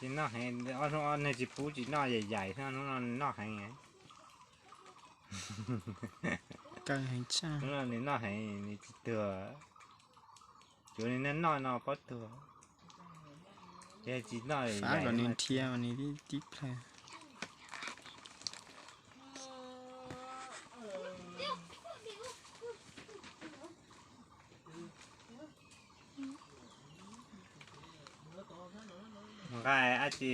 Noj heev, ob hnub ob neeg tsis pub tsis noj, yaim yaim xwb, hnub no nws noj heev. Kaw heev tshaj. Hnub no nws noj heev, nws tsis tuag. Tsuav nws noj noj no pob tuag. Yog tsis noj, xav kom nws nrhiav mas nws tib tib plhaw. Nqaij dab tsi?